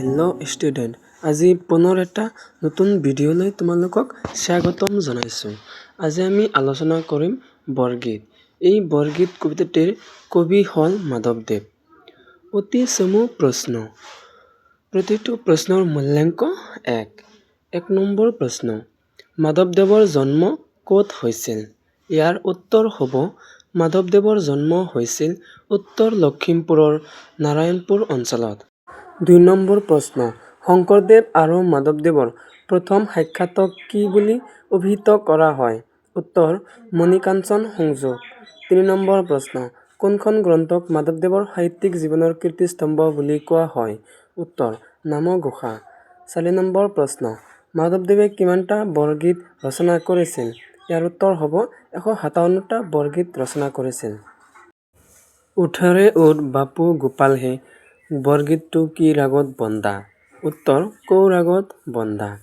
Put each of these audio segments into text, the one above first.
Hello' student, আজি পুনৰ এটা নতুন ভিডিঅ'লৈ তোমালোকক স্বাগতম জনাইছোঁ। আজি আমি আলোচনা কৰিম বৰগীত। এই বৰগীত কবিতাটিৰ কবি হ'ল মাধৱদেৱ। অতি চমু প্ৰশ্ন। প্ৰতিটো প্ৰশ্নৰ মূল্যাংক এক। এক নম্বৰ প্ৰশ্ন, মাধৱদেৱৰ জন্ম ক'ত হৈছিল? ইয়াৰ উত্তৰ হ'ব, মাধৱদেৱৰ জন্ম হৈছিল উত্তৰ লখিমপুৰৰ নাৰায়ণপুৰ অঞ্চলত। দুই নম্বৰ প্ৰশ্ন, শংকৰদেৱ আৰু মাধৱদেৱৰ প্ৰথম সাক্ষাতক কি বুলি অভিহিত কৰা হয়? উত্তৰ, মণিকাঞ্চন সংযোগ। তিনি নম্বৰ প্ৰশ্ন, কোনখন গ্ৰন্থক মাধৱদেৱৰ সাহিত্যিক জীৱনৰ কীৰ্তিস্তম্ভ বুলি কোৱা হয়? উত্তৰ, নামঘোষা। চাৰি নম্বৰ প্ৰশ্ন, মাধৱদেৱে কিমানটা বৰগীত ৰচনা কৰিছিল? ইয়াৰ উত্তৰ হ'ব, 157টা বৰগীত ৰচনা কৰিছিল। "উঠৰে উঠ বাপু গোপাল হে" বৰগীতটো কি ৰাগত বন্ধা? উত্তৰ, কৌ ৰাগত বন্ধা।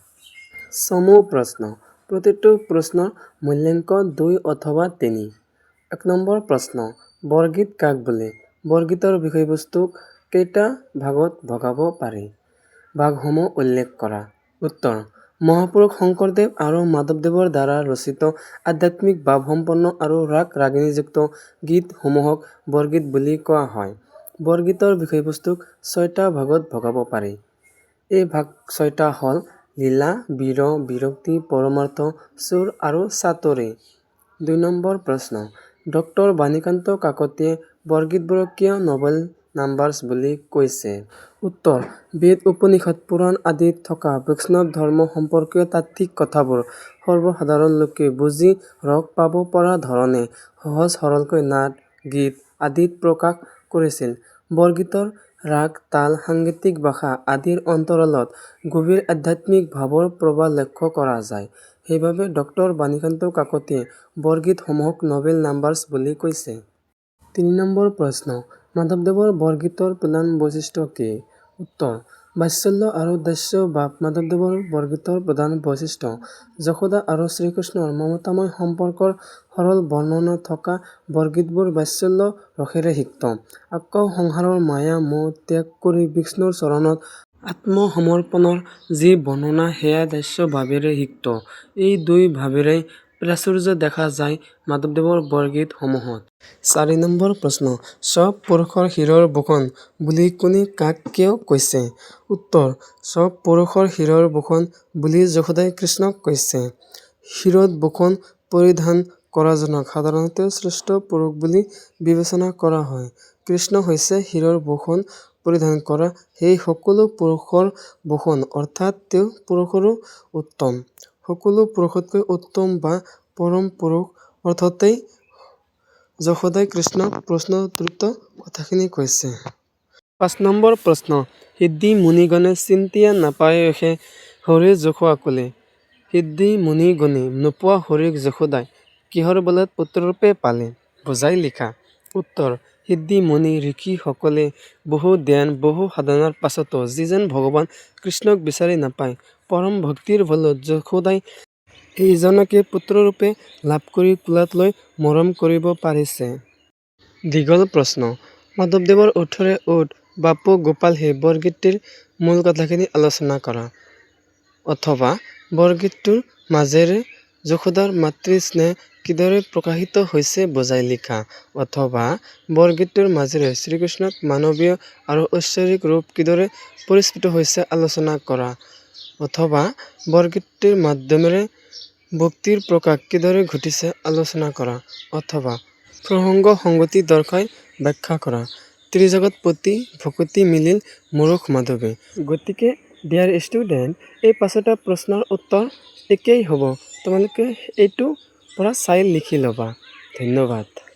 চমু প্ৰশ্ন। প্ৰতিটো প্ৰশ্নৰ মূল্যাংক দুই অথবা তিনি। এক নম্বৰ প্ৰশ্ন, বৰগীত কাক বোলে? বৰগীতৰ বিষয়বস্তুক কেইটা ভাগত ভগাব পাৰি? ভাগসমূহ উল্লেখ কৰা। উত্তৰ, মহাপুৰুষ শংকৰদেৱ আৰু মাধৱদেৱৰ দ্বাৰা ৰচিত আধ্যাত্মিক ভাৱসম্পন্ন আৰু ৰাগ-ৰাগিণীযুক্ত গীতসমূহক বৰগীত বুলি কোৱা হয়। বৰগীতৰ বিষয়বস্তুক ছয়টা ভাগত ভগাব পাৰি। এই ভাগ ছয়টা হ'ল লীলা, বিৰহ, বিৰক্তি, পৰমাৰ্থ, চোৰ আৰু চাতুৰী। দুই নম্বৰ প্ৰশ্ন, ডক্টৰ বাণীকান্ত কাকতিয়ে বৰগীতবোৰক কিয় নভেল নাম্বাৰছ বুলি কৈছে? উত্তৰ, বেদ, উপনিষদ, পুৰাণ আদিত থকা বৈষ্ণৱ ধৰ্ম সম্পৰ্কীয় তাত্ত্বিক কথাবোৰ সৰ্বসাধাৰণ লোকে বুজি ৰস পাব পৰা ধৰণে সহজ-সৰলকৈ নাট, গীত আদিত প্ৰকাশ কৰিছিল। বৰগীতৰ ৰাগ, তাল, সাংগীতিক ভাষা আদিৰ অন্তৰালত গভীৰ আধ্যাত্মিক ভাবৰ প্ৰৱাহ লক্ষ্য কৰা যায়। সেইবাবে ডক্টৰ বাণীকান্ত কাকতিয়ে বৰগীতসমূহক নভেল নাম্বাৰছ বুলি কৈছে। তিনি নম্বৰ প্ৰশ্ন, মাধৱদেৱৰ বৰগীতৰ প্ৰধান বৈশিষ্ট্য কি? উত্তৰ, বাৎসল্য আৰু দাস্য ভাৱ মাধৱদেৱৰ বৰগীতৰ প্ৰধান বৈশিষ্ট্য। যশোদা আৰু শ্ৰীকৃষ্ণৰ মমতাময় সম্পৰ্কৰ সৰল বৰ্ণনা থকা বৰগীতবোৰ বাৎসল্য ৰসেৰে সিক্ত। আকৌ সংসাৰৰ মায়া-মোহ ত্যাগ কৰি বিষ্ণুৰ চৰণত আত্মসমৰ্পণৰ যি বৰ্ণনা সেয়া দাস্য ভাৱেৰে সিক্ত। এই দুই ভাৱৰেই প্ৰাচুৰ্য দেখা যায় মাধৱদেৱৰ বৰগীতসমূহত। চাৰি নম্বৰ প্ৰশ্ন, "সব পুৰুষৰ শিৰৰ ভূষণ" বুলি কোনে কাক কিয় কৈছে? উত্তৰ, সব পুৰুষৰ শিৰৰ ভূষণ বুলি যশোদাই কৃষ্ণক কৈছে। শিৰত ভূষণ পৰিধান কৰাজনক সাধাৰণতে শ্ৰেষ্ঠ পুৰুষ বুলি বিবেচনা কৰা হয়। কৃষ্ণ হৈছে শিৰৰ ভূষণ পৰিধান কৰা সেই সকলো পুৰুষৰ ভূষণ অৰ্থাৎ তেওঁ পুৰুষৰো উত্তম। সকলো পুৰুষতকৈ উত্তম বা পৰম পুৰুষ অৰ্থতেই যশোদাই কৃষ্ণক প্ৰশ্নটোত কথাখিনি কৈছে। পাঁচ নম্বৰ প্ৰশ্ন, "সিদ্ধি মুনিগণে চিন্তিয়া নাপায়োহে হৰি যশোৱা কোলে" সিদ্ধি মুনিগণে নোপোৱা হৰিক যশোদাই কিহৰ বলত পুত্ৰৰূপে পালে? বুজাই লিখা। উত্তৰ, সিদ্ধি মুনি ঋষিসকলে বহু ধ্যান, বহু সাধনাৰ পাছতো যিজন ভগৱান কৃষ্ণক বিচাৰি নাপায়, পৰম ভক্তিৰ বলত যশোদাই সেইজনকে পুত্ৰৰূপে লাভ কৰি কোলাত লৈ মৰম কৰিব পাৰিছে। দীঘল প্ৰশ্ন, মাধৱদেৱৰ "উঠৰে উঠ বাপু গোপাল হে" বৰগীতটিৰ মূল কথাখিনি আলোচনা কৰা। অথবা বৰগীতটোৰ মাজেৰে যশোদাৰ মাতৃস্নেহ কিদৰে প্ৰকাশিত হৈছে বুজাই লিখা। অথবা বৰগীতটোৰ মাজেৰে শ্ৰীকৃষ্ণৰ মানৱীয় আৰু ঐশ্বৰিক ৰূপ কিদৰে পৰিস্ফুট হৈছে আলোচনা কৰা। অথবা বৰগীতটিৰ মাধ্যমেৰে ভক্তিৰ প্ৰকাশ কিদৰে ঘটিছে আলোচনা কৰা। অথবা প্ৰসংগ সংগতি দৰ্শাই ব্যাখ্যা কৰা। ত্ৰিজগত পতি ভকতি মিলিল মূৰুখ মাধৱে। গতিকে ডিয়াৰ ষ্টুডেণ্ট, এই পাঁচোটা প্ৰশ্নৰ উত্তৰ একেই হ'ব। তোমালোকে এইটো পৰা চাই লিখি ল'বা। ধন্যবাদ।